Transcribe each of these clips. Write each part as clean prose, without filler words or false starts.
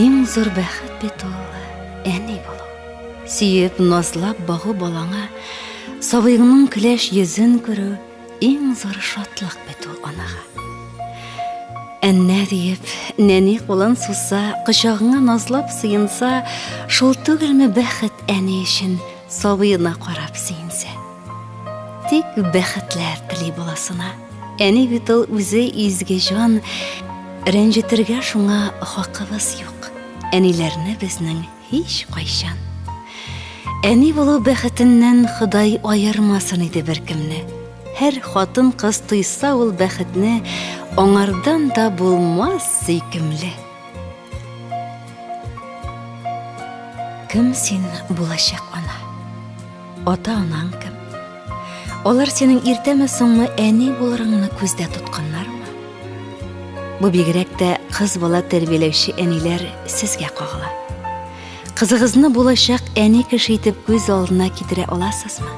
Иң зур бәхет бит ул әни булу. Сөеп, назлап багу балаңа, сабыеңның көләч йөзен күрү иң зур шатлык бит ул анага. Әннә диеп, нәни кулын сузса, кочагыңа назлап сыенса, шул түгелме бәхет әни өчен, сабыена карап сөенсә. Тик бәхетләр тели баласына. Әни бит ул үзе изге җан, рәнҗетергә шуңа хакыбыз юк. Әниләрне безнең һич кайчан. Әни булу бәхетеннән Ходай аермасын иде беркемне. Һәр хатын-кыз тойса ул бәхетне, аңардан да булмас сөйкемле. Кем син, булачак ана? Ата-анаң кем? Алар синең иртәме-соңмы әни булырыңны күздә тотканнармы? Бу бигрәк тә кыз бала тәрбияләүче әниләр сезгә кагыла. Кызыгызны булачак әни кеше итеп күз алдына китерә аласызмы?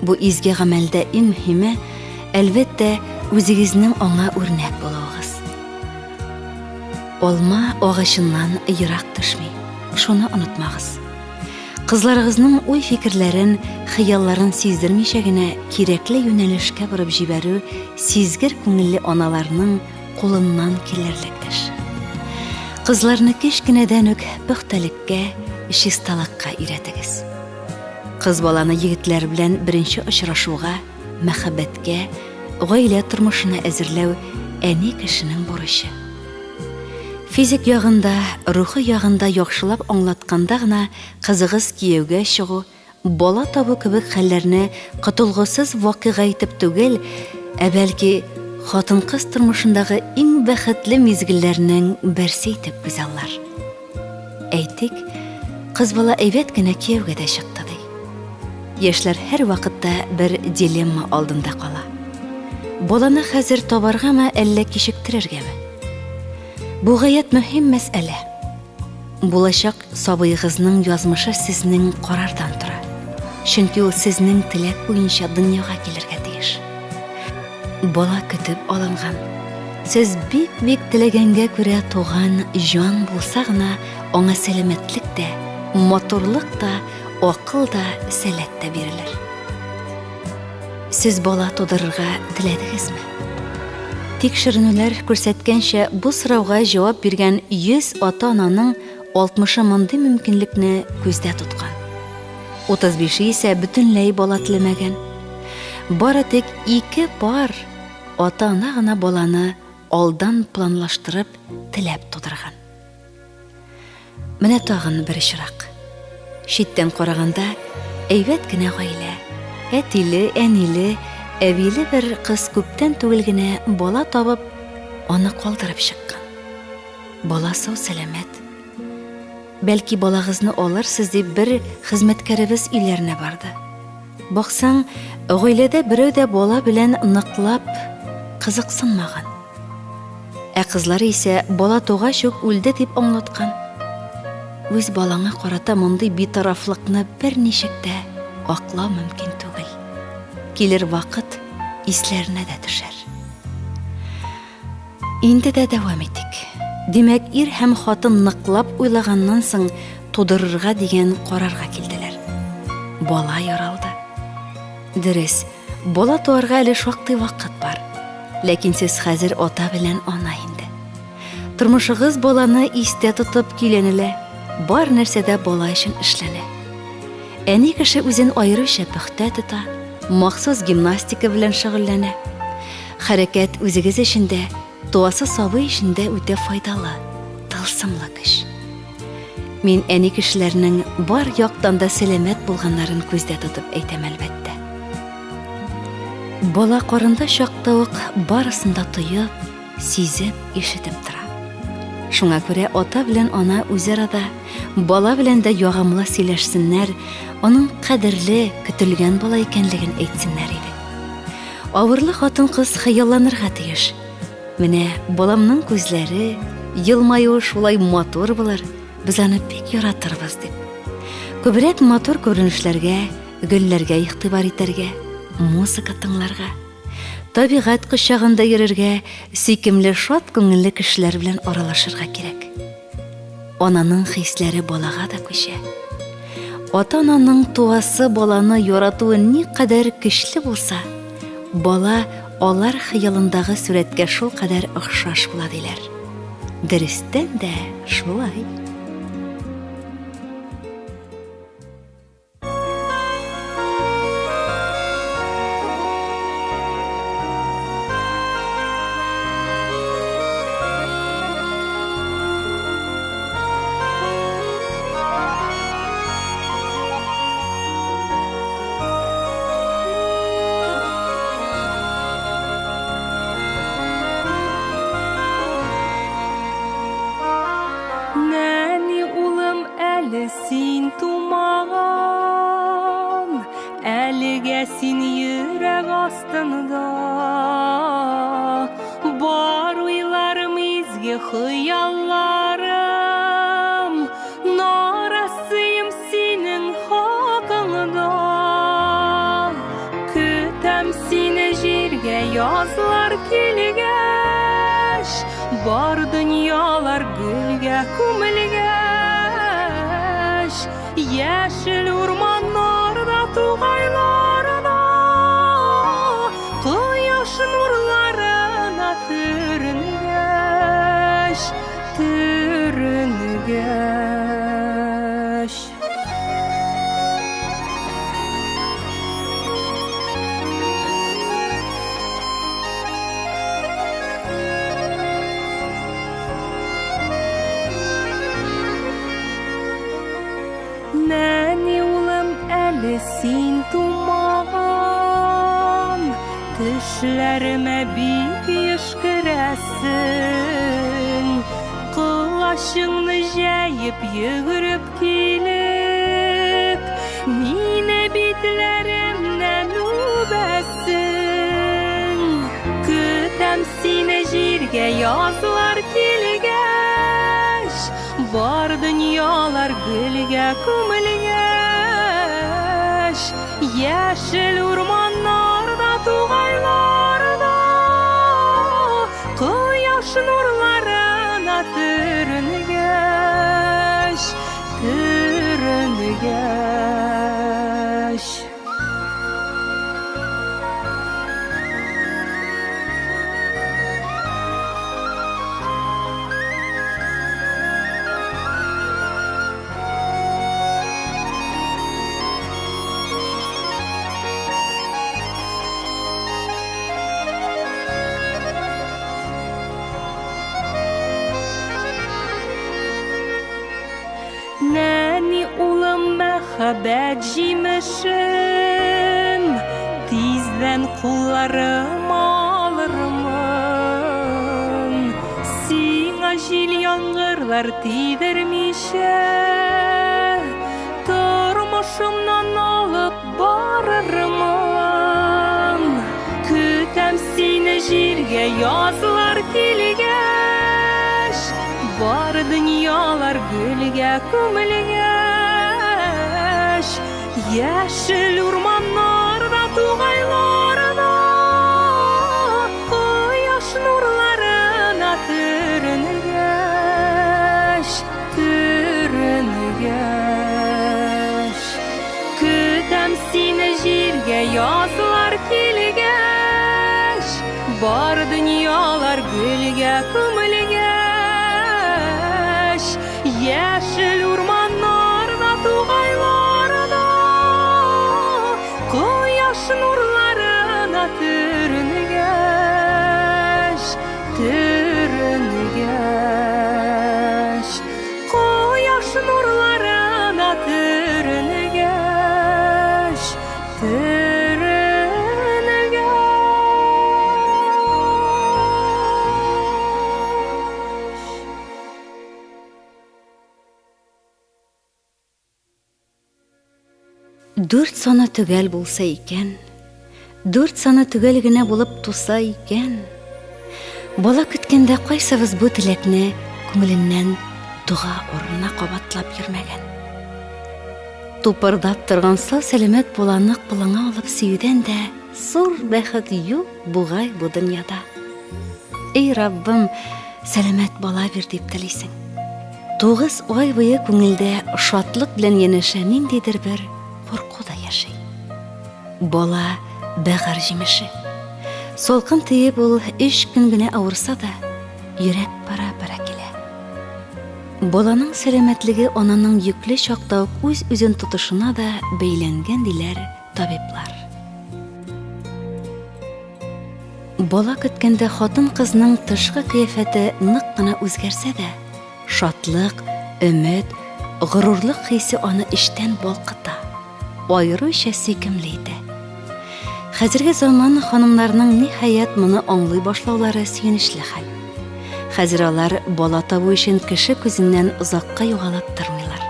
Бу изге гамәлдә иң мөһиме, әлбәттә, үзегезнең аңа үрнәк булуыгыз. Алма агачыннан ерак төшми. Шуны онытмагыз. Кызларыгызның уй-фикерләрен, хыялларын сиздермичә генә кирәкле юнәлешкә борып җибәрү сизгер күңелле аналарның кулыннан килерлек эш. Кызларны кечкенәдән үк пөхтәлеккә, чисталыкка өйрәтегез. Кыз баланы егетләр белән беренче очрашуга, мәхәббәткә, гаилә тормышына әзерләү әни кешенең бурычы. Физик ягын да, рухи ягын да яхшылап аңлатканда гына кызыгыз кияүгә чыгу, бала табу кебек хәлләрне котылгысыз вакыйга итеп түгел, ә бәлки хатын-кыз тормышындагы иң бәхетле мизгелләрнең берсе итеп күзаллар. Әйтик, кыз бала әйбәт кенә кияүгә дә чыкты ди. Яшьләр һәрвакытта бер дилемма алдында кала. Баланы хәзер табаргамы, әллә кичектерергәме? Бу гаять мөһим мәсьәлә. Булачак сабыегызның язмышы сезнең карардан тора. Чөнки ул сезнең теләк буенча дөньяга килергә тиеш. Бала көтеп алынган, сез бик-бик теләгәнгә күрә туган җан булса гына аңа сәламәтлек тә, матурлык та, акыл да, сәләт тә бирелер. Сез бала тудырырга теләдегезме? Тикшеренүләр күрсәткәнчә, бу сорауга җавап биргән 100 ата-ананың 60-ы мондый мөмкинлекне күздә тоткан. 35-е исә бөтенләй бала теләмәгән. Бары тик ике пар ата-ана гына баланы алдан планлаштырып, теләп тудырган. Менә тагын бер очрак. Читтән караганда, әйбәт кенә гаилә. Әтиле, әниле, әбиле бер кыз күптән түгел генә бала табып, аны калдырып чыккан. Бала сау-сәламәт. Бәлки балагызны алырсыз дип бер хезмәткәребез өйләренә барды. Баксаң, гаиләдә берәү дә бала белән ныклап кызыксынмаган. Ә кызлары исә бала тугач ук үлде дип аңлаткан. Үз балаңа карата мондый битарафлыкны берничек тә аклау мөмкин түгел. Килер вакыт исләренә дә төшәр. Инде дә дәвам итик. Димәк, ир һәм хатын ныклап уйлаганнан соң тудырырга дигән карарга килделәр. Бала яралды. Дөрес, бала туарга әле шактый вакыт бар. Ләкин сез хәзер ата белән ана инде. Тормышыгыз баланы истә тотып көйләнелә, бар нәрсә дә бала өчен эшләнә. Әни кеше үзен аеруча пөхтә тота, махсус гимнастика белән шөгыльләнә. Хәрәкәт үзегез өчен дә, туасы сабый өчен дә үтә файдалы, тылсымлы көч. Мин әни кешеләрнең бар яктан да сәламәт булганнарын күздә тотып әйтәм, әлбәттә. Бала карында чакта ук барысын да тоеп, сизеп, ишетеп тора. Шуңа күрә ата белән ана үзара да, бала белән дә ягымлы сөйләшсеннәр, аның кадерле, көтелгән бала икәнлеген әйтсеннәр иде. Авырлы хатын-кыз хыялланырга тиеш. Менә баламның күзләре, елмаюы шулай матур булыр, без аны бик яратырбыз дип. Күбрәк матур күренешләргә, гөлләргә игътибар итәргә, музыка тыңларга, табигать кочагында йөрергә, сөйкемле, шат күңелле кешеләр белән аралашырга кирәк. Ананың хисләре балага да күчә. Ата-ананың туасы баланы яратуы никадәр көчле булса, бала алар хыялындагы сурәткә шулкадәр охшаш була диләр. Дөрестән дә шулай. Нәни улым әле син тумаган, Әлегә син йөрәк астында. Бар уйларым изге хыялларым, Нарасыем синең хакыңда. Көтәм сине җиргә язлар килгәч, Бар дөньялар гөлгә күмелгәч, Яшел урманнарда, тугайларда, Кояш нурларына төренгәч, Төренгәч. Нәни улым әле син тумаган, Төшләремә бик еш керәсең. Колачыңны җәеп йөгереп килеп, Мине битләремнән үбәсең. Көтәм сине җиргә язлар килгәч, Бар дөньялар гөлгә күмелгәч, Яшел урманнарда, тугайларда, Кояш нурларына төренгәч, төренгәч. Нәни улым мәхәббәт җимешем, Тиздән кулларыма алырмын. Сиңа җил яңгырлар тидермичә, Тормышымнан алып барырмын. Көтәм сине җиргә язлар килгәч, Бар дөньялар гөлгә күмелгәч, Яшел урманнарда, тугайларда, Кояш нурларына төренгәч, төренгәч. Көтәм сине җиргә язлар килгәч, Бар дөньялар гөлгә күмелгәч, Яшел урманнарда, тугайларда, Кояш нурларына төренгәч, төренгәч. Кояш нурларына төренгәч, төренгәч. Дүрт саны төгәл булса икән, дүрт саны төгәл генә булып туса икән. Бала көткәндә кайсыбыз бу теләкне күңеленнән дога урынына кабатлап йөрмәгән? Тупырдап торган сау-сәламәт баланы кулыңа алып сөюдән дә зур бәхет юк бугай бу дөньяда. Эй, Раббым, сәламәт бала бир дип телисең. Тугыз ай буе күңелдә шатлык белән янәшә ниндидер бер курку да яши. Бала бәгырь җимеше. Салкын тиеп ул өч көн генә авырса да, йөрәк пара-пара килә. Баланың сәламәтлеге ананың йөкле чакта ук үз-үзен тотышына да бәйләнгән, диләр табиблар. Бала көткәндә хатын-кызның тышкы кыяфәте нык кына үзгәрсә дә, шатлык, өмет, горурлык хисе аны эчтән балкыта, аеруча сөйкемле итә. Хәзерге заман ханымнарының ниһаять моны аңлый башлаулары сөенечле хәл. Хәзер алар бала табу өчен кеше күзеннән озакка югалып тормыйлар.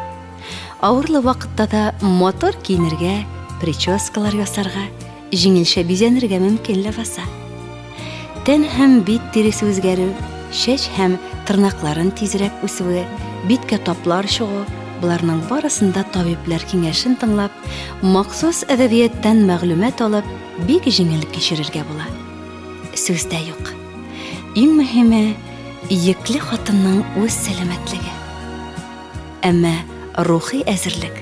Авырлы вакытта да матур киенергә, прическалар ясарга, Җиңелчә бизәнергә мөмкин ләбаса. Тән һәм бит тиресе үзгәрү, чәч һәм тырнакларын тизрәк үсүе, биткә таплар чыгу, боларның барысын да табибләр киңәшен тыңлап, махсус әдәбияттан мәгълүмат алып, бик җиңел кичерергә була. Сүз дә юк. Иң мөһиме, йөкле хатынның үз сәламәтлеге. Әмма рухи әзерлек,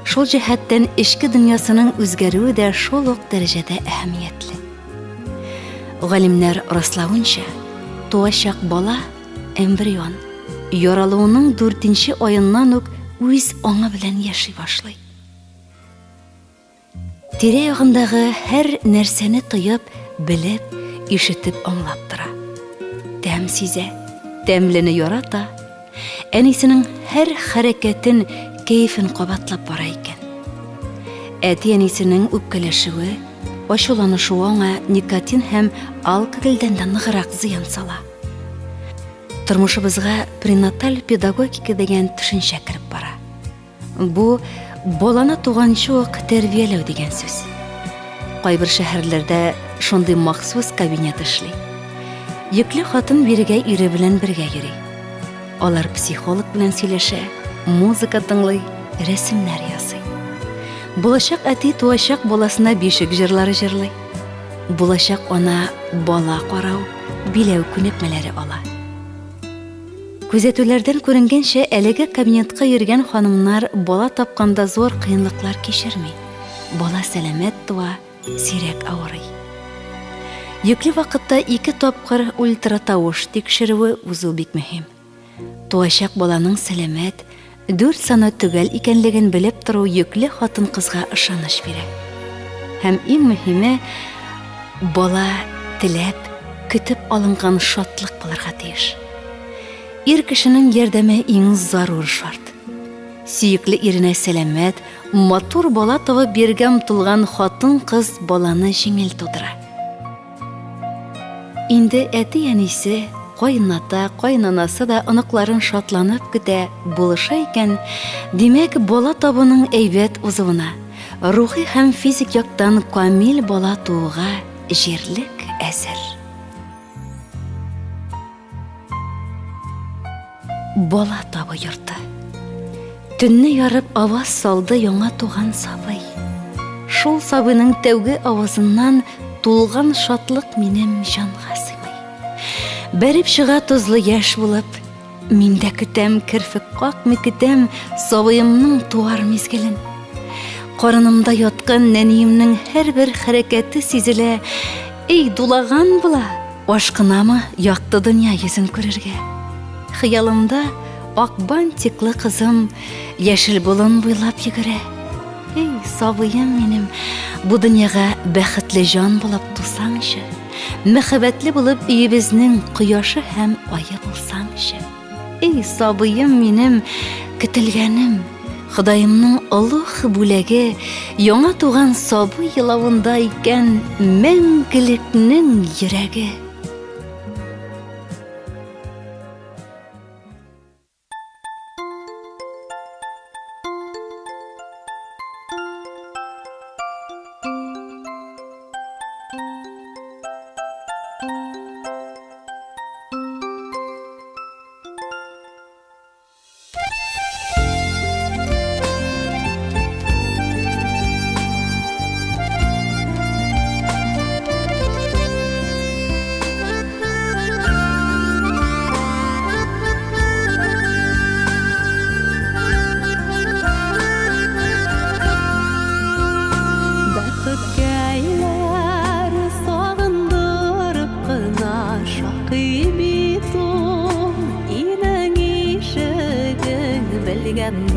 шул җәһәттән эчке дөньясының үзгәрүе дә шул ук дәрәҗәдә әһәмиятле. Галимнәр раславынча, туачак бала, эмбрион, яралуының дүртенче аеннан үк үз аңы белән яши башлый. Тирә-ягындагы һәр нәрсәне тоеп, белеп, ишетеп, аңлап тора. Тәм сизә, тәмлене ярата. Әнисенең һәр хәрәкәтен, кәефен кабатлап бара икән. Әти-әнисенең үпкәләшүе, ачуланышуы аңа никотин һәм алкогольдән дә ныграк зыян сала. Тормышыбызга пренаталь педагогика дигән төшенчә кереп бара. Бу баланы туганчы ук тәрбияләү дигән сүз. Кайбер шәһәрләрдә шундый махсус кабинет эшли. Йөкле хатын бирегә ире белән бергә йөри. Алар психолог белән сөйләшә, музыка тыңлый, рәсемнәр ясый. Булачак әти туачак баласына бишек җырлары җырлый. Булачак ана бала карау, биләү күнекмәләре ала. Күзәтүләрдән күренгәнчә, әлеге кабинетка йөргән ханымнар бала тапканда зур кыенлыклар кичерми. Бала сәламәт туа, сирәк авырый. Йөкле вакытта ике тапкыр ультратавыш тикшерүе узу бик мөһим. Туачак баланың сәламәт, дүрт саны төгәл икәнлеген белеп тору йөкле хатын-кызга ышаныч бирә. Һәм иң мөһиме, бала теләп, көтеп алынган шатлык булырга тиеш. Ир кешенең ярдәме иң зарур шарт. Сөекле иренә сәламәт, матур бала табып бирергә омтылган хатын-кыз баланы җиңел тудыра. Инде әти-әнисе, каената, каенанасы да оныкларын шатланып көтә, булыша икән, димәк, бала табуның әйбәт узуына, рухи һәм физик яктан камил бала тууга җирлек әзер. Бала табу йорты. Төнне ярып аваз салды яңа туган сабый. Шул сабыйның тәүге авазыннан тулган шатлык минем җанга сыймый. Бәреп чыга тозлы яшь булып, мин дә көтәм, керфек какмый көтәм сабыемның туар мизгелен. Карынымда яткан нәниемнең һәрбер хәрәкәте сизелә, Эй, дулаган була, ашкынамы якты дөнья йөзен күрергә. Хыялымда ак бантиклы кызым яшел болын буйлап йөгерә. Эй, сабыем минем, бу дөньяга бәхетле җан булып тусаңчы, мәхәббәтле булып өебезнең кояшы һәм ае булсаңчы. Эй, сабыем минем, көтелгәнем, Ходаемның олуг бүләге яңа туган сабый елавында икән мәңгелекнең йөрәге.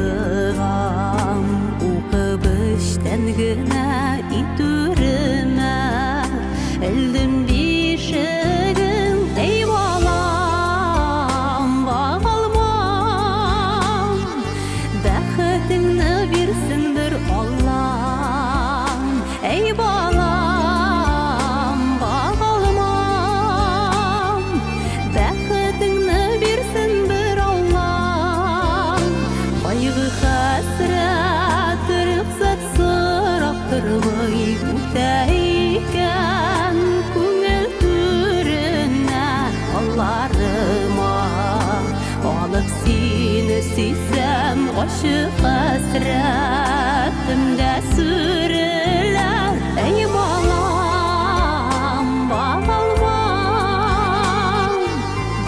кайгыгам Укып эчтән генә итүремә Элдем бишеген, эй балам, багалмам Бәхетеңне бирсен бер Аллам, эй балам, багалмам Бәхетеңне бирсен бер Аллам. Кайгы-хәсрәт рөхсәт сорап тормый үтә икән күңел түренә алларыма. Алып сине сөйсәм, ачы хәсрәтемдә сүрелә. Әй балам, балалмам,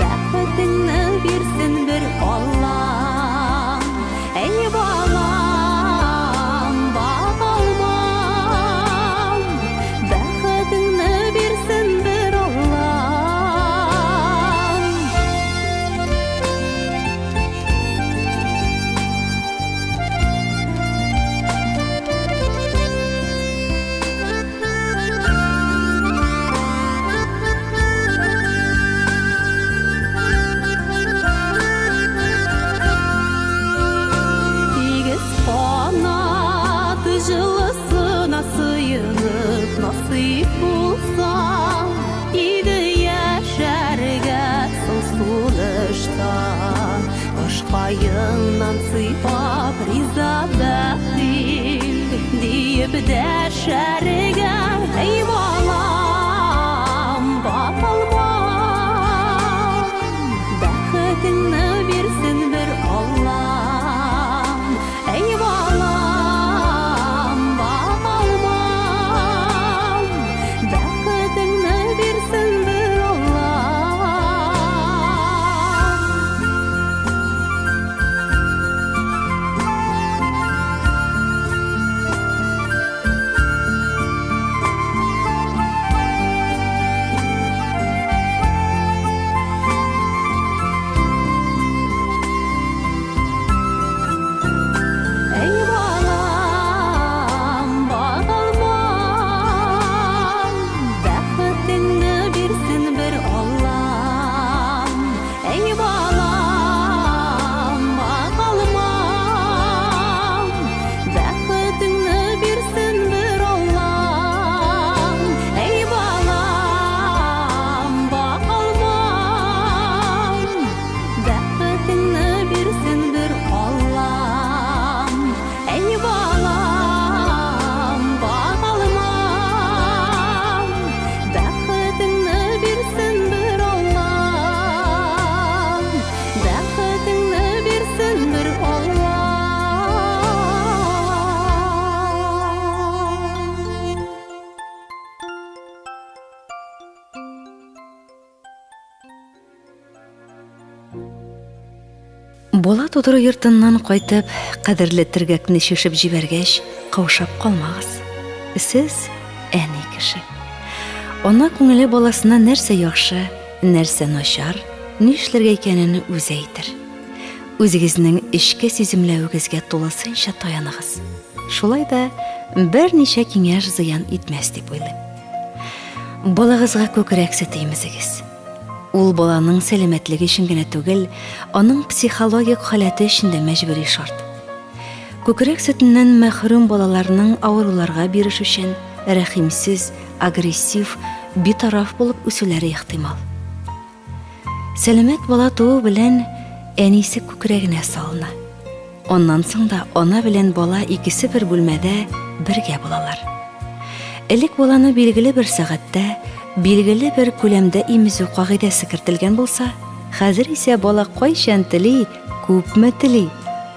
бәхетеңне бирсен бер Аллам. Әй балам, балалмам, бәхетеңне бирсен бер Аллам. Тигез канат җылысына сыенып насыйп булса иде яшәргә соң сулышта Башкаеңнан сыйпап риза бәхил диеп дәшәргә Әй балам, балам, бәхетеңне бирсен бер Аллам. Әй балам, балам, бәхетеңне бирсен бер Аллам. Әй балам, балам, бәхетеңне бирсен бер Аллам. Әй балам, балам, бәхетеңне бирсен бер Аллам. Әй балам, балам, бәхетеңне бирсен бер Аллам. Әй балам, балам, бәхетеңне бирсен бер Аллам. Бәхетеңне бирсен бер Аллам. Бала тудыру йортыннан кайтып, кадерле төргәкне чишеп җибәргәч, каушап калмагыз. Сез әни кеше. Ана күңеле баласына нәрсә яхшы, нәрсә начар, нишләргә икәнен үзе әйтер. Үзегезнең эчке сиземләвегезгә тулысынча таяныгыз. Шулай да берничә киңәш зыян итмәс дип уйлыйм. Балагызга күкрәк сөте имезегез. Ул баланың сәламәтлеге өчен генә түгел, аның психологик халәте өчен дә мәҗбүри шарт. Күкрәк сөтеннән мәхрүм балаларның авыруларга бирешүчән, рәхимсез, агрессив, битараф булып үсүләре ихтимал. Сәламәт бала туу белән әнисе күкрәгенә салына. Аннан соң да ана белән бала икесе бер бүлмәдә бергә булалар. Элек баланы билгеле бер сәгатьтә, билгеле бер күләмдә имезү кагыйдәсе кертелгән булса, хәзер исә бала кайчан тели, күпме тели,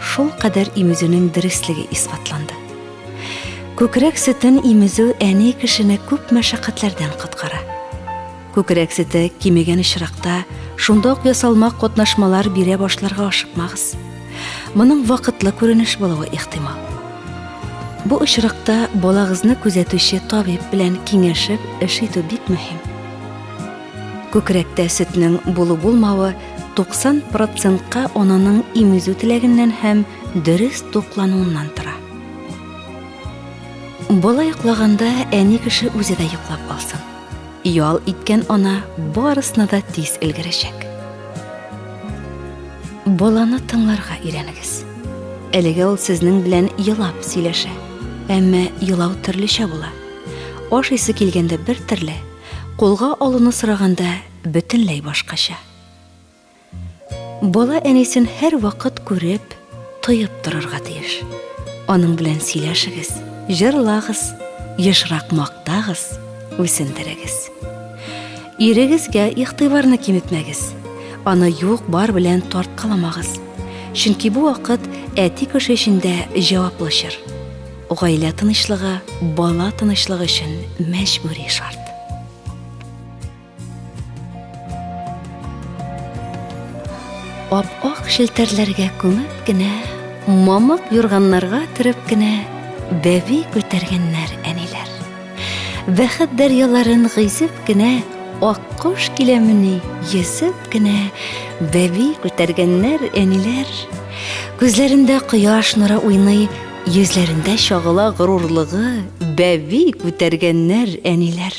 шул кадәр имезүнең дөреслеге исбатланды. Күкрәк сөтен имезү әни кешене күп мәшәкатьләрдән коткара. Күкрәк сөте кимегән очракта, шунда ук ясалма катнашмалар бирә башларга ашыкмагыз. Моның вакытлы күренеш булуы ихтимал. Бу очракта балагызны күзәтүче табиб белән киңәшеп эш итү бик мөһим. Күкрәктә сөтнең булу-булмавы 90 процентка ананың имезү теләгеннән һәм дөрес туклануыннан тора. Бала йоклаганда әни кеше үзе дә йоклап алсын. Ял иткән ана барысына да тиз өлгерәчәк. Баланы тыңларга өйрәнегез. Әлегә ул сезнең белән елап сөйләшә. Әмма елау төрлечә була. Ашыйсы килгәндә бер төрле, кулга алуны сораганда бөтенләй башкача. Бала әнисен һәрвакыт күреп, тоеп торырга тиеш. Аның белән сөйләшегез, җырлагыз, ешрак мактагыз, үсендерегез. Ирегезгә игътибарны киметмәгез. Аны юк-бар белән тарткаламагыз. Чөнки бу вакыт әти кеше өчен дә җаваплы чор. Гаилә тынычлыгы бала тынычлыгы өчен мәҗбүри шарт. Ап-ак челтәрләргә күмеп кенә, мамык юрганнарга төреп кенә бәби күтәргәннәр әниләр. Бәхет дәрьяларын гыйзеп кенә, аккош киләмени йөзеп кенә бәби күтәргәннәр әниләр. Күзләрендә кояш нуры уйный, йөзләрендә чагыла горурлыгы, бәби күтәргәннәр әниләр.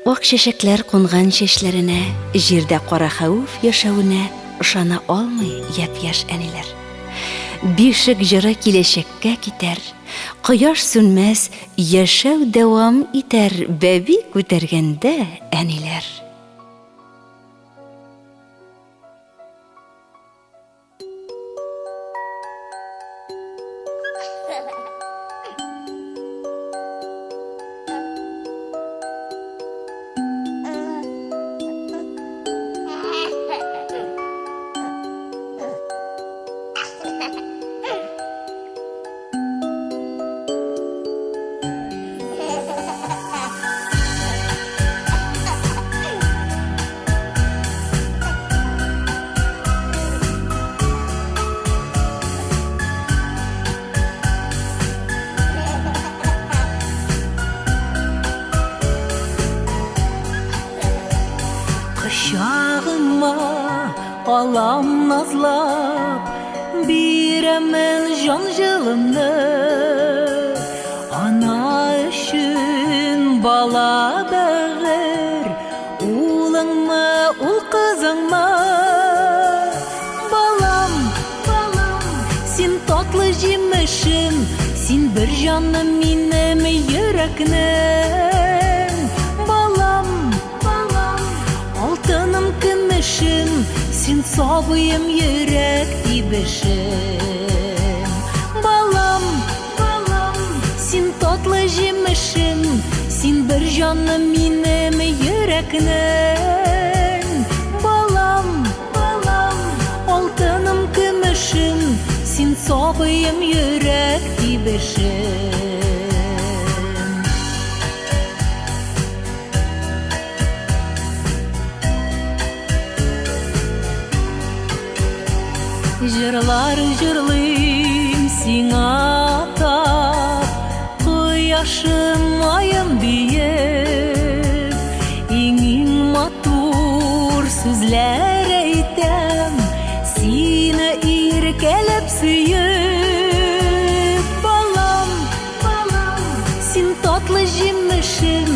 Ак чәчәкләр кунган чәчләренә, җирдә кара хәвеф яшәвенә ышана алмый япь-яшь әниләр. Бишек җыры киләчәккә китәр, кояш сүнмәс, яшәү дәвам итәр бәби күтәргәндә әниләр. Кочагыма алам назлап, бирәмен җан җылымны. Ана өчен бала бәгырь, улыңмы, ул кызыңмы? Балам, балам, син татлы җимешем, син бер җаным минем йөрәкнең. Балам, балам, алтыным, көмешем, син сабыем йөрәк тибешем. Балам, балам, син татлы җимешем, син бер җаным минем йөрәкнең. Балам, балам, алтыным, көмешем, син сабыем йөрәк тибешем. Җырлар җырлыйм сиңа атап, кояшым, аем диеп, иң-иң матур сүзләр әйтәм, сине иркәләп сөеп. Балам, балам, син татлы җимешем,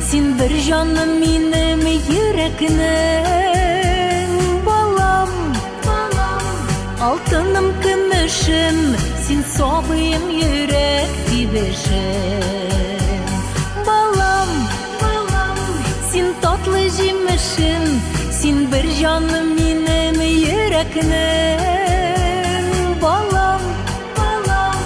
син бер җаным минем йөрәкнең. Балам, балам, алтыным, көмешем, син сабыем йөрәк тибешем. Балам, балам, син татлы җимешем, син бер җаным минем йөрәкнең. Балам, балам,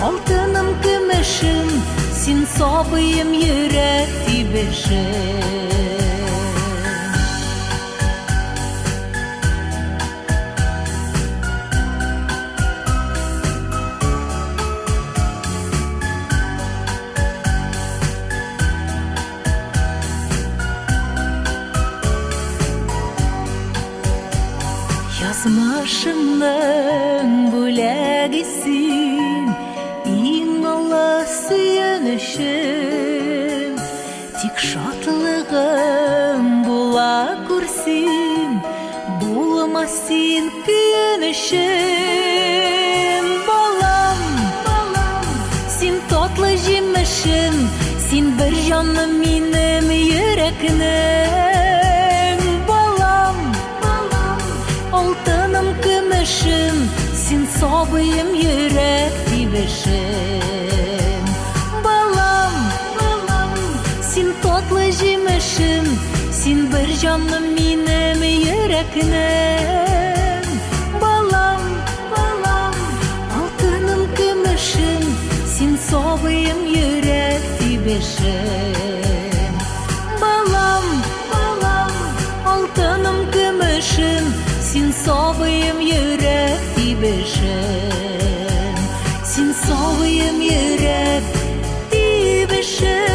алтыным, көмешем, син сабыем йөрәк тибешем. Язмышымның бүләге син, иң олы сөенечем. Тик шатлыгым була күрсен, булма син көенечем. җаным минем йөрәкнең. Балам, балам, алтыным, көмешем, син сабыем йөрәк тибешем. Балам, балам, син татлы җимешем, син бер җаным минем йөрәкнең. Балам, балам, алтыным, көмешем, син сабыем йөрәк тибешем. Балам, балам, алтыным, көмешем, син сабыем йөрәк тибешем. Син сабыем йөрәк тибешем.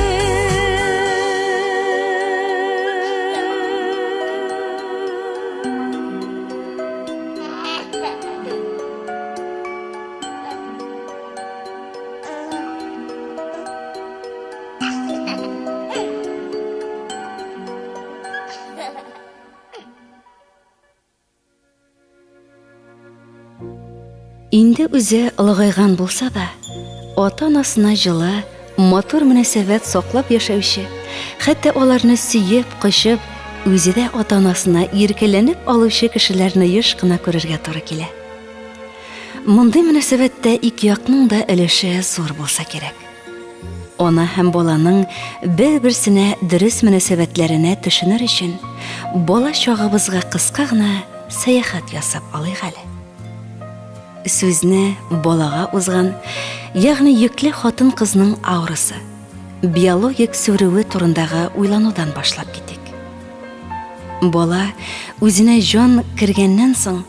Инде үзе олыгайган булса да, ата-анасына җылы, матур мөнәсәбәт саклап яшәүче, хәтта аларны сөеп, кочып, үзе дә ата-анасына иркәләнеп алучы кешеләрне еш кына күрергә туры килә. Мондый мөнәсәбәттә ике якның да өлеше зур булса кирәк. Ана һәм баланың бер-берсенә дөрес мөнәсәбәтләренә төшенер өчен, бала чагыбызга кыска гына сәяхәт ясап алыйк әле. Сүзне балага узган, ягъни йөкле хатын-кызның аурасы, биологик сүрүе турындагы уйланудан башлап китик. Бала үзенә җан кергәннән соң,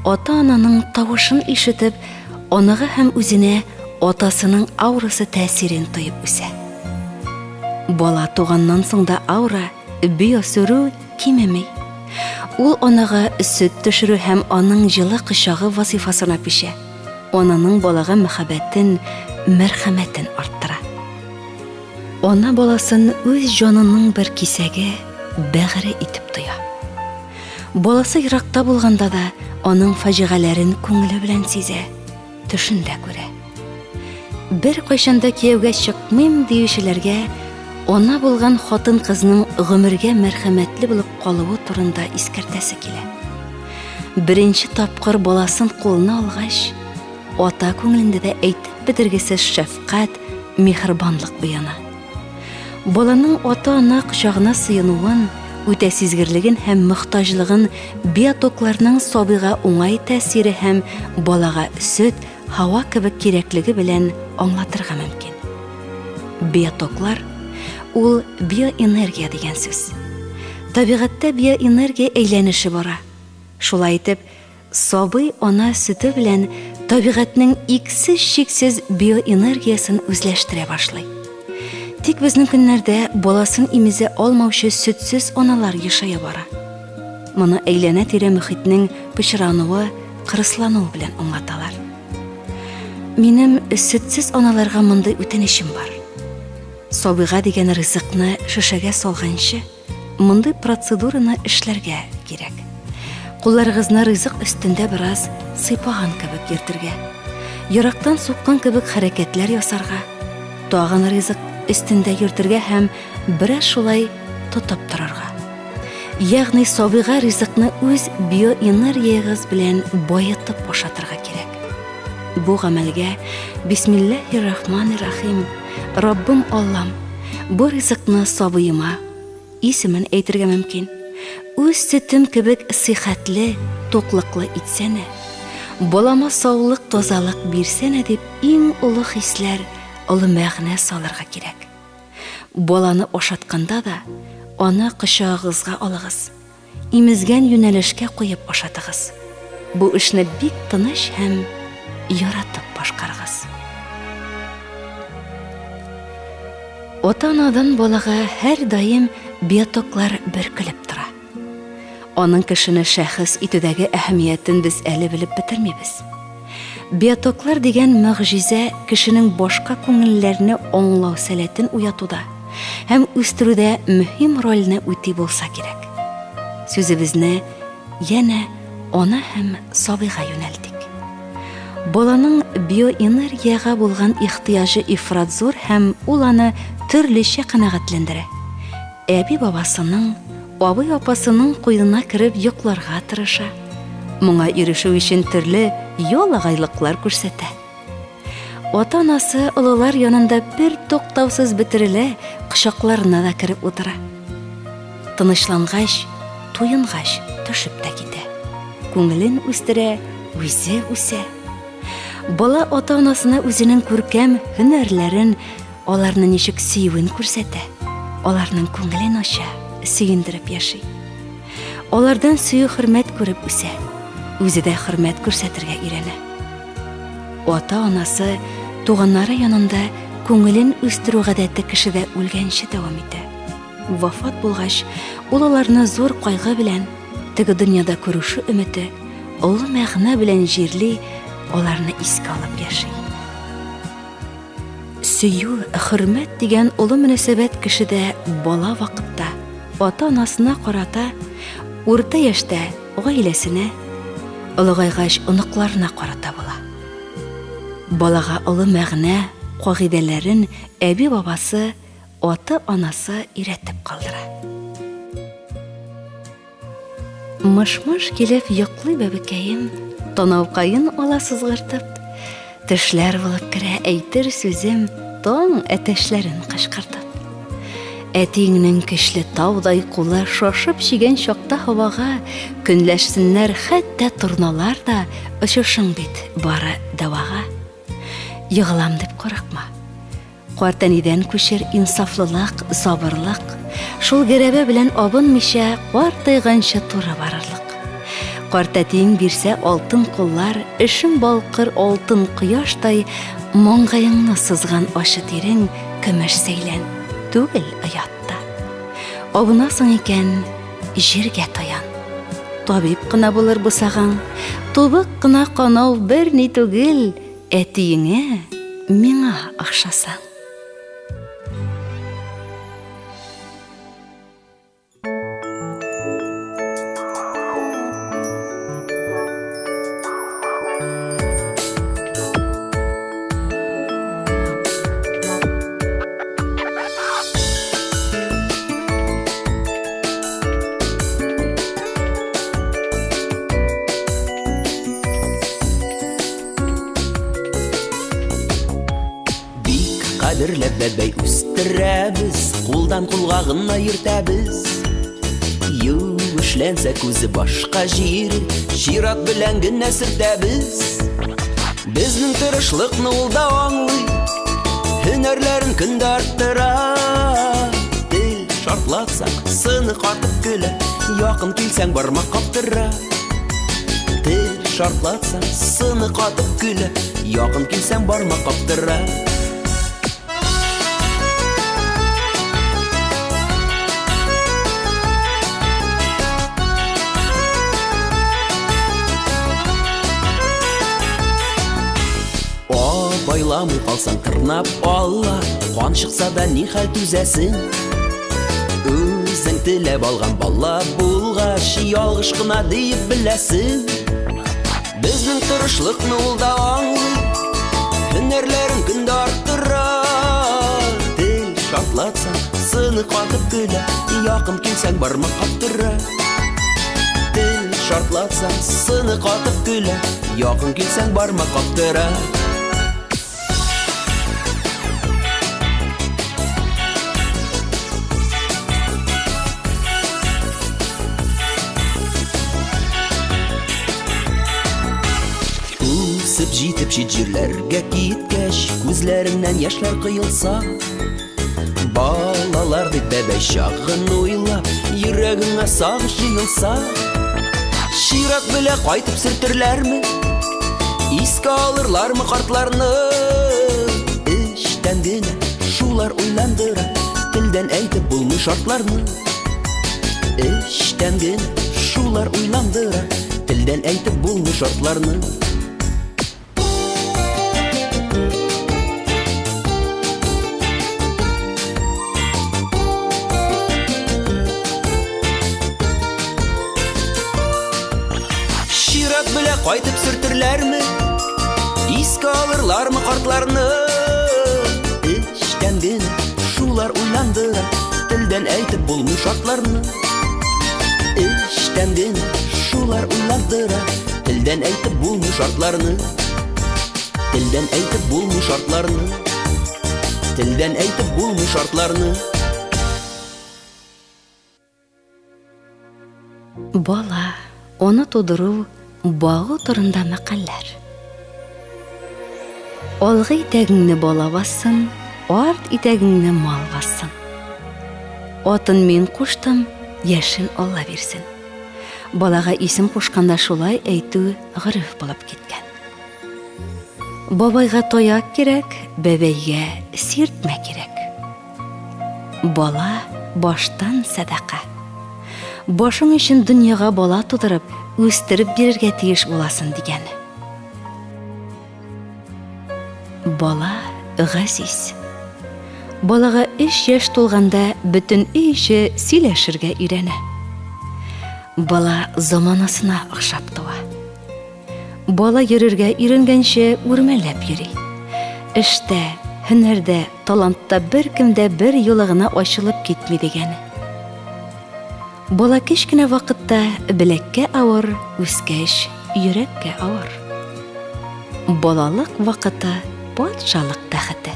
ата-ананың тавышын ишетеп, анага һәм үзенә атасының аурасы тәэсирен тоеп үсә. Бала туганнан соң да аура, биосүрү кимеми. Ул анага сөт төшерү һәм аның җылы кочагы вазыйфасына күчә. Ананың балага мәхәббәтен, мәрхәмәтен арттыра. Ана баласын үз җанының бер кисәге, бәгыре итеп тоя. Баласы еракта булганда да аның фаҗигаләрен күңеле белән сизә, төшендә күрә. Бер кайчан да кияүгә чыкмыйм диючеләргә ана булган хатын-кызның гомергә мәрхәмәтле булып калуы турында искәртәсе килә. Беренче тапкыр баласын кулына алгач, Ата күңелендә дә әйтеп бетергесез шәфкать, миһербанлык уяна. Баланың ата-ана кочагына сыенуын, үтә сизгерлеген һәм мохтаҗлыгын биотокларның сабыйга уңай тәэсире һәм балага сөт, һава кебек кирәклеге белән аңлатырга мөмкин. Биотоклар ул биоэнергия дигән сүз. Табигатьтә биоэнергия әйләнеше бара. Шулай итеп, Сабый ана сөте белән табигатьнең иксез-чиксез биоэнергиясен үзләштерә башлый. Тик безнең көннәрдә баласын имезә алмаучы сөтсез аналар ешая бара. Моны әйләнә-тирә мөхитнең пычрануы, кырыслануы белән аңлаталар. Минем сөтсез аналарга мондый үтенечем бар. Сабыйга дигән ризыкны шешәгә салганчы, Мондый процедураны эшләргә кирәк. Кулларыгызны ризык өстендә бераз сыйпаган кебек йөртергә. Ерактан суккан кебек хәрәкәтләр ясарга. Тагын ризык өстендә йөртергә һәм бераз шулай тотып торырга. Ягъни сабыйга ризыкны үз биоэнергиягез белән баетып ашатырга кирәк. Бу гамәлгә Бисмиллаһир-рахманир-рахим, Раббым Аллам, бу ризыкны сабыема, исемен әйтергә мөмкин, үз сөтем кебек сихәтле, туклыклы итсәнә, балама саулык, тазалык бирсәнә дип иң олы хисләр, олы мәгънә салырга кирәк. Баланы ашатканда да аны кочагыгызга алыгыз. Имезгән юнәлешкә куеп ашатыгыз. Бу эшне бик тыныч һәм яратып башкарыгыз. Ата-анадан балага һәрдаим биотоклар бөркелеп тора. Аның кешене шәхес итүдәге әһәмиятен без әле белеп бетермибез. Биотоклар дигән могҗизә кешенең башка күңелләрне аңлау сәләтен уятуда һәм үстерүдә мөһим рольне үти булса кирәк. Сүзебезне янә ана һәм сабыйга юнәлтик. Баланың биоэнергиягә булган ихтыяҗы ифрат зур һәм ул аны төрлечә канәгатьләндерә. Әби-бабасының, абый-апасының куенына кереп йокларга тырыша. Моңа ирешү өчен төрле ялагайлыклар күрсәтә. Ата-анасы олылар янында бер туктаусыз бөтерелә, кочакларына да кереп утыра. Тынычлангач, туенгач төшеп тә китә. Күңелен үстерә, үзе үсә. Бала ата-анасына үзенең күркәм һөнәрләрен, аларны ничек сөюен күрсәтә, аларның күңелен ача, сөендереп яши. Алардан сөю-хөрмәт күреп үсә, үзе дә хөрмәт күрсәтергә өйрәнә. Ата-анасы, туганнары янында күңелен үстерү гадәте кешедә үлгәнче дәвам итә. Вафат булгач, ул аларны зур кайгы белән, теге дөньяда күрешү өмете, олы мәгънә белән җирли, аларны искә алып яши. Сөю, хөрмәт дигән олы мөнәсәбәт кешедә бала вакытта ата-анасына карата, урта яшьтә гаиләсенә, олыгайгач оныкларына карата була. Балага олы мәгънә, кагыйдәләрен әби-бабасы, ата-анасы өйрәтеп калдыра. Мыш-мыш килеп йоклый бәбекәем, Танаукаен ала сызгыртып. Төшләр булып керә әйтер сүзем, Таң әтәчләрен кычкыртып. Әтиеңнең көчле таудай кулы Шашып чигән чакта һавага, Көнләшсеннәр хәтта торналар да, Очышың бит бары дәвага. Егылам дип курыкма. Картәнидән күчер инсафлылык, сабырлык, шул гәрәбә белән абынмыйча картайганчы туры барырлык. Картәтиең бирсә алтын куллар, эшең балкыр алтын кояштай, маңгаеңны сызган ачы тирең көмеш сәйлән, түгел оят та. Абынасың икән, җиргә таян. Табиб кына булыр бусагаң, тубык кына канау берни түгел, Әтиеңә миңа охшасаң. Бик кадерләп бәбәй үстерәбез, кулдан кулга гына йөртәбез. Юешләнсә күзе башка җир, чират белән генә сөртәбез. Безнең тырышлыкны ул да аңлый, һөнәрләрен көн дә арттыра. Тел шартлатсак, сыны катып көлә, якын килсәң бармак каптыра. Тел шартлатсаң, сыны катып көлә, якын килсәң бармак каптыра. Абайламый калсаң тырнап ала, кан чыкса да ни хәл түзәсең? Үзең теләп алган бала булгач, ялгыш кына диеп беләсең. Безнең тырышлыкны ул да аңлый, һөнәрләрен көн дә арттыра. Тел шартлатса, сыны катып көлә, якын килсәң бармак каптыра. Тел шартлатса, сыны катып көлә, якын килсәң бармак каптыра. Үсеп җитеп чит җирләргә киткәч, күзләреңнән яшьләр коелса, балалар дип бәбәй чагын уйлап, йөрәгеңә сагыш җыелса, чират белә кайтып сөртерләрме, искә алырлармы картларны? Эчтән генә шулар уйландыра, телдән әйтеп булмый шартларны. Эчтән генә шулар уйландыра, телдән әйтеп булмый шартларны. Чират белә кайтып сөртерләрме? Искә алырлармы картларны? Эчтән генә шулар шартларны. Эчтән генә шулар уйландыра, Телдән әйтеп булмый шартларны. Телдән әйтеп булмый шартларны. Телдән әйтеп булмый шартларны. Бала, оны тудыру, багу турында мәкальләр. Алгы итәгеңне бала бассын, арт итәгеңне мал бассын. Атын мин куштым, яшен Алла бирсен. Балага исем кушканда шулай әйтү гореф булып киткән. Бабайга таяк кирәк, бәбәйгә сиртмә кирәк. Бала баштан сәдака. Башың өчен дөньяга бала тудырып, үстереп бирергә тиеш буласын дигәне. Бала газиз. Балага өч яшь тулганда бөтен өй эче сөйләшергә өйрәнә. Бала заманасына охшап туа. Бала йөрергә өйрәнгәнче үрмәләп йөри. Эштә, һөнәрдә, талантта беркем дә бер юлы гына ачылып китми дигәне. Бала кечкенә вакытта беләккә авыр, үскәч йөрәккә авыр. Балалык вакыты патшалык тәхете.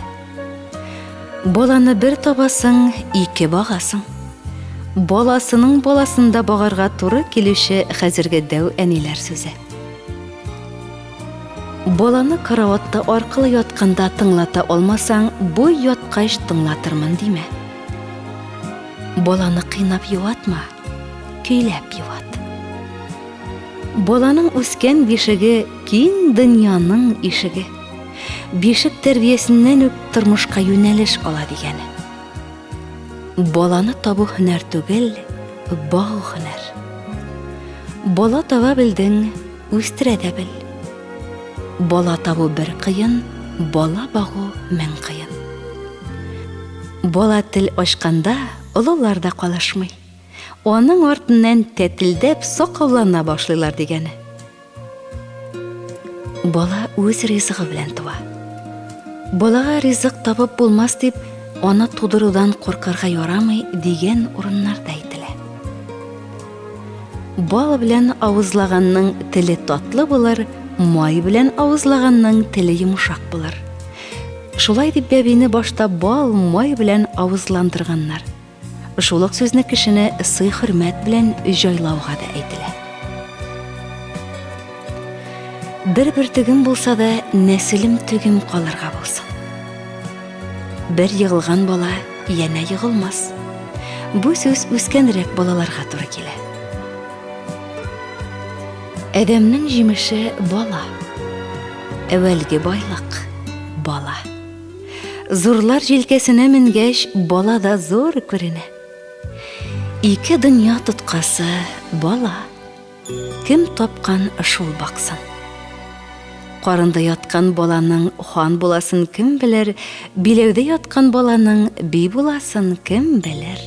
Баланы бер табасың, ике багасың. Баласының баласын да багарга туры килүче хәзерге дәү әниләр сүзе. Баланы караватта аркылы ятканда тыңлата алмасаң, буй яткач тыңлатырмын димә. Баланы кыйнап юатма, көйләп юат. Баланың үскән бишеге киң дөньяның ишеге. Бишек тәрбиясеннән үк тормышка юнәлеш ала дигәне. Баланы табу һөнәр түгел, багу һөнәр. Бала таба белдең, үстерә дә бел. Бала табу бер кыен, бала багу мең кыен. Бала тел ачканда олылар да калышмый. Аның артыннан тәтелдәп сакаллана башлыйлар дигәне. Бала үз ризыгы белән туа. Балага ризык табып булмас дип, аны тудырудан куркырга ярамый дигән урыннарда әйтелә. Бал белән авызлаганның теле татлы булыр, май белән авызлаганның теле йомшак булыр. Шулай дип бәбине башта бал, май белән авызландырганнар. Шул ук сүзне кешене сый-хөрмәт белән җайлауга да әйтелә. Бер бөртегем булса да, нәселем төгем калырга булсын. Бер егылган бала янә егылмас. Бу сүз үскәнрәк балаларга туры килә. Адәмнең җимеше бала. Әвәлге байлык бала. Зурлар җилкәсенә менгәч, бала да зур күренә. Ике дөнья тоткасы бала. Кем тапкан шул баксын. Карында яткан баланың хан буласын кем белер, биләүдә яткан баланың би буласын кем белер.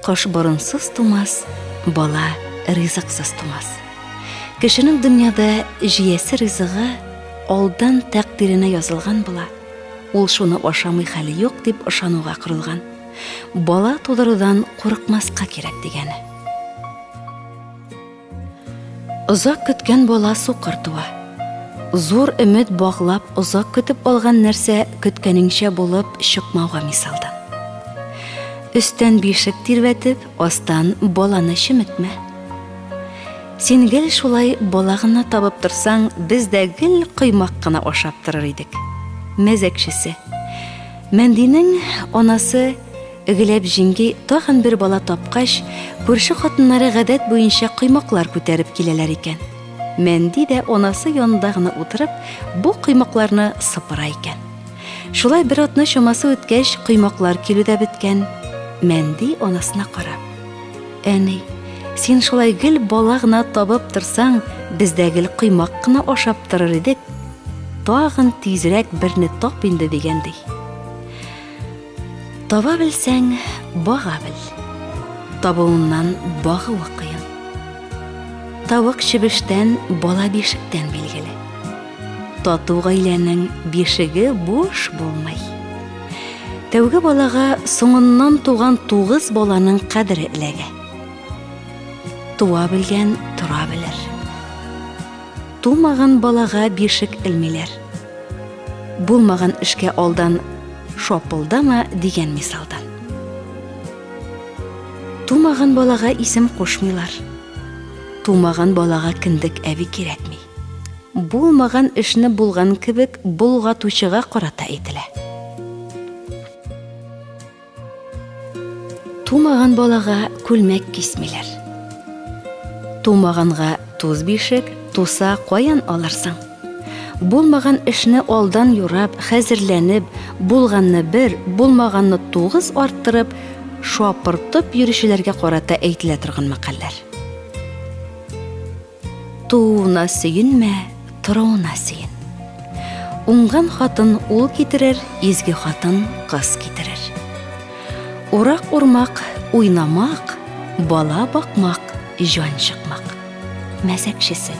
Кош борынсыз тумас, бала ризыксыз тумас. Кешенең дөньяда җиясе ризыгы алдан тәкъдиренә язылган була. Ул шуны ашамый хәле юк дип ышануга корылган. Бала тудырудан курыкмаска кирәк дигәне. Озак көткән бала сукыр туа. Зур өмет баглап озак көтеп алган нәрсә көткәнеңчә булып чыкмауга мисалдан. Өстән бишек тирбәтеп, астан баланы чеметмә. Син гел шулай бала гына табып торсаң, без дә гел коймак кына ашап торыр идек. Мәзәкчесе. Мәндинең анасы Гөләп җиңги тагын бер бала тапкач, күрше хатыннары гадәт буенча коймаклар күтәреп киләләр икән. Мәнди дә анасы янында гына утырып, бу коймакларны сыпыра икән. Шулай бер атна чамасы үткәч, коймаклар килү дә беткән. Мәнди анасына карап. Әни, син шулай гел бала гына табып торсаң, без дә гел коймак кына ашап торыр идек. Тагын тизрәк берне тап инде дигәндәй. Таба белсәң, бага бел. Табуыннан багуы кыен. Тавык чебештән, бала бишектән билгеле. Тату гаиләнең бишеге буш булмый. Тәүге балага соңыннан туган тугыз баланың кадере эләгә. Туа белгән тора белер. Тумаган балага бишек элмиләр. Булмаган эшкә алдан шапылдама дигән мисалдан. Тумаган балага исем кушмыйлар. Тумаган балага кендек әби кирәкми. Булмаган эшне булган кебек болгатучыга карата әйтелә. Тумаган балага күлмәк кисмиләр. Тумаганга туз бишек, туса каян алырсың? Булмаган эшне алдан юрап, хәзерләнеп, булганны бер, булмаганны тугыз арттырып, шапыртып йөрүчеләргә карата әйтелә торган мәкальләр. Тууына сөенмә, торуына сөен. Уңган хатын ул китерер, изге хатын кыз китерер. Урак урмак, уйнамак, бала бакмак, җан чыкмак. Мәзәкчесе.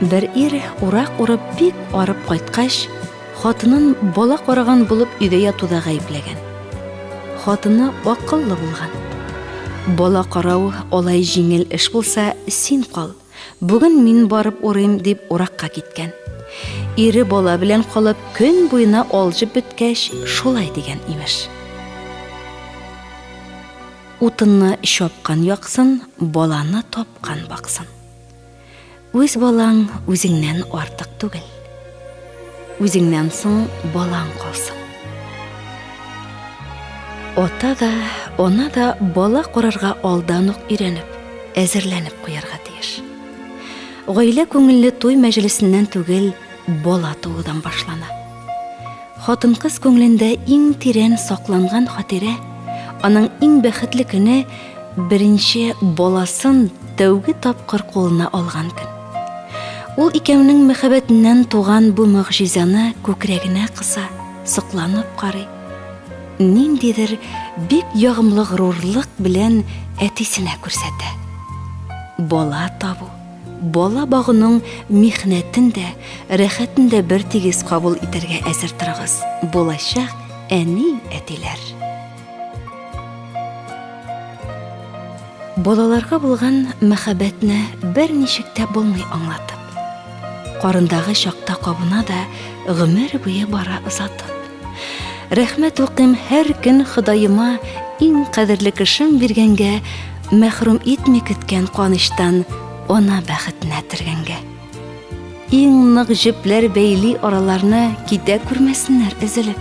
Бер ир урак урып бик арып кайткач, Хатынын бала караган булып өйдә ятуда гаепләгән. Хатыны акыллы булган. Бала карау алай җиңел эш булса, син кал, бүген мин барып урыйм, дип уракка киткән. Ире бала белән калып, көн буена алҗып беткәч, шулай дигән, имеш. Утынны чапкан яксын, баланы тапкан баксын. Үз балаң үзеңнән артык түгел. Үзеңнән соң балаң калсын. Ата да, ана да бала карарга алдан ук өйрәнеп, әзерләнеп куярга тиеш. Гаилә күңелле туй мәҗлесеннән түгел, бала туудан башлана. Хатын-кыз күңелендә иң тирән сакланган хатирә, аның иң бәхетле көне беренче баласын тәүге тапкыр кулына алган көн. Ул икәүнең мәхәббәтеннән туган бу могҗизаны күкрәгенә кыса, сокланып карый. Ниндидер бик ягымлы горурлык белән әтисенә күрсәтә. Бала табу. Бала багуның михнәтен дә, рәхәтен дә бертигез кабул итәргә әзер торыгыз, булачак әни-әтиләр. Балаларга булган мәхәббәтне берничек тә булмый аңлатып. Карындагы чакта кабына да гомер буе бара озатып. Рәхмәт укыйм һәр көн Ходаема иң кадерле кешем биргәнгә, мәхрүм итми көткән куанычтан ана бәхетенә төргәнгә. Иң нык җепләр бәйли араларны, китә күрмәсеннәр өзелеп.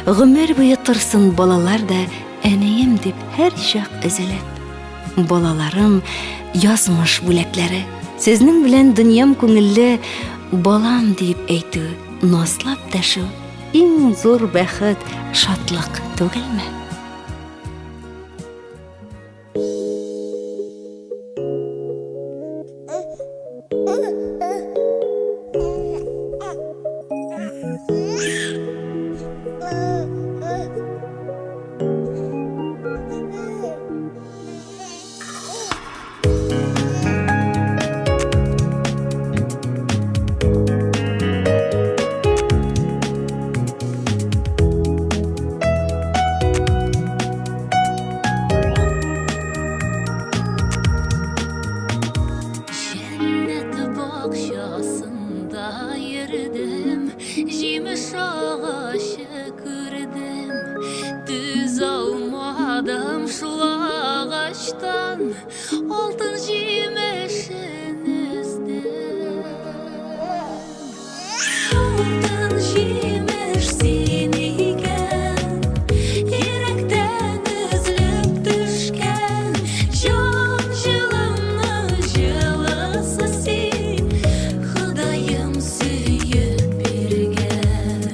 Гомер буе торсын балалар да әнием дип һәрчак өзелеп. Балаларым, язмыш бүләкләре. Сезнең белән дөньям күңелле, балам диеп әйтү, назлап дәшү иң зур бәхет, шатлык түгелме? Җәннәт бакчасында йөрдем, җимеш агачы күрдем. Түз алмадым шул агачтан, алтын җимешен өздем. Алтын җимеш син икән, йөрәктән өзелеп төшкән, җан җылымның җылысы син, Ходаем сөеп биргән.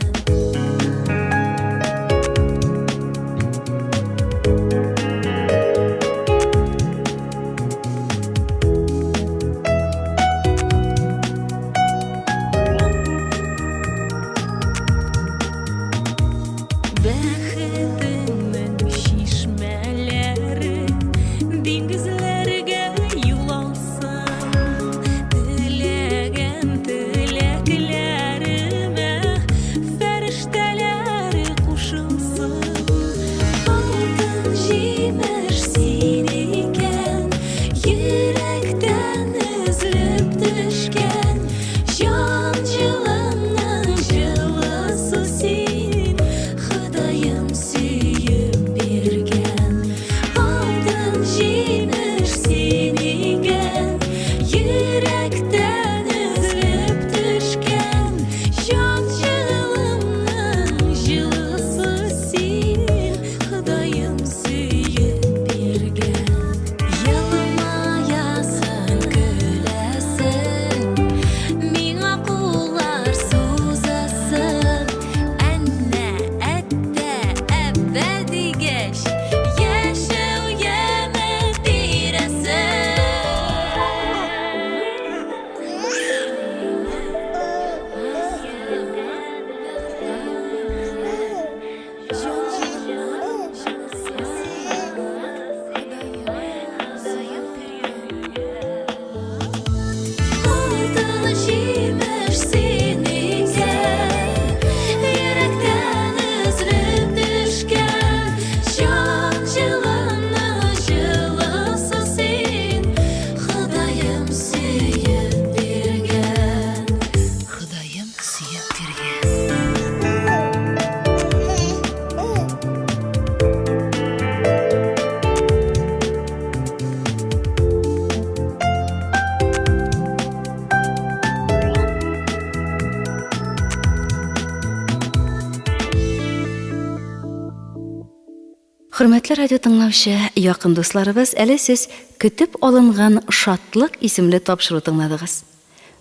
Хөрмәтле радио тыңлаучы, якын дусларыбыз, әле сез Көтеп алынган шатлык исемле тапшыру тыңладыгыз.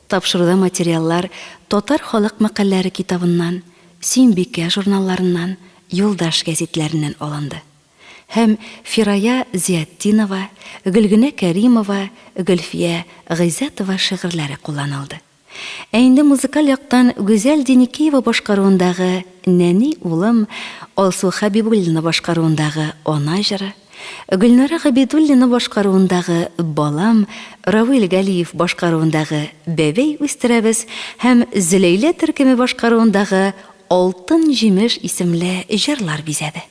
Тапшыруда материаллар Татар халык мәкальләре китабыннан, Сөембикә журналларыннан, Юлдаш гәзитләреннән алынды. Һәм Фирая Зиатдинова, Гөлгенә Кәримова, Гөлфия Гыйззәтова шигырьләре кулланылды. Ә инде музыкаль яктан Гүзәл Деникеева башкаруындагы Нәни улым, Алсу Хәбибуллина башкаруындагы Ана җыры, Гөлнара Габидуллина башкаруындагы Балам, Равил Галиев башкаруындагы Бәбәй үстерәбез һәм Зөләйлә төркеме башкаруындагы Алтын җимеш исемле җырлар бизәде.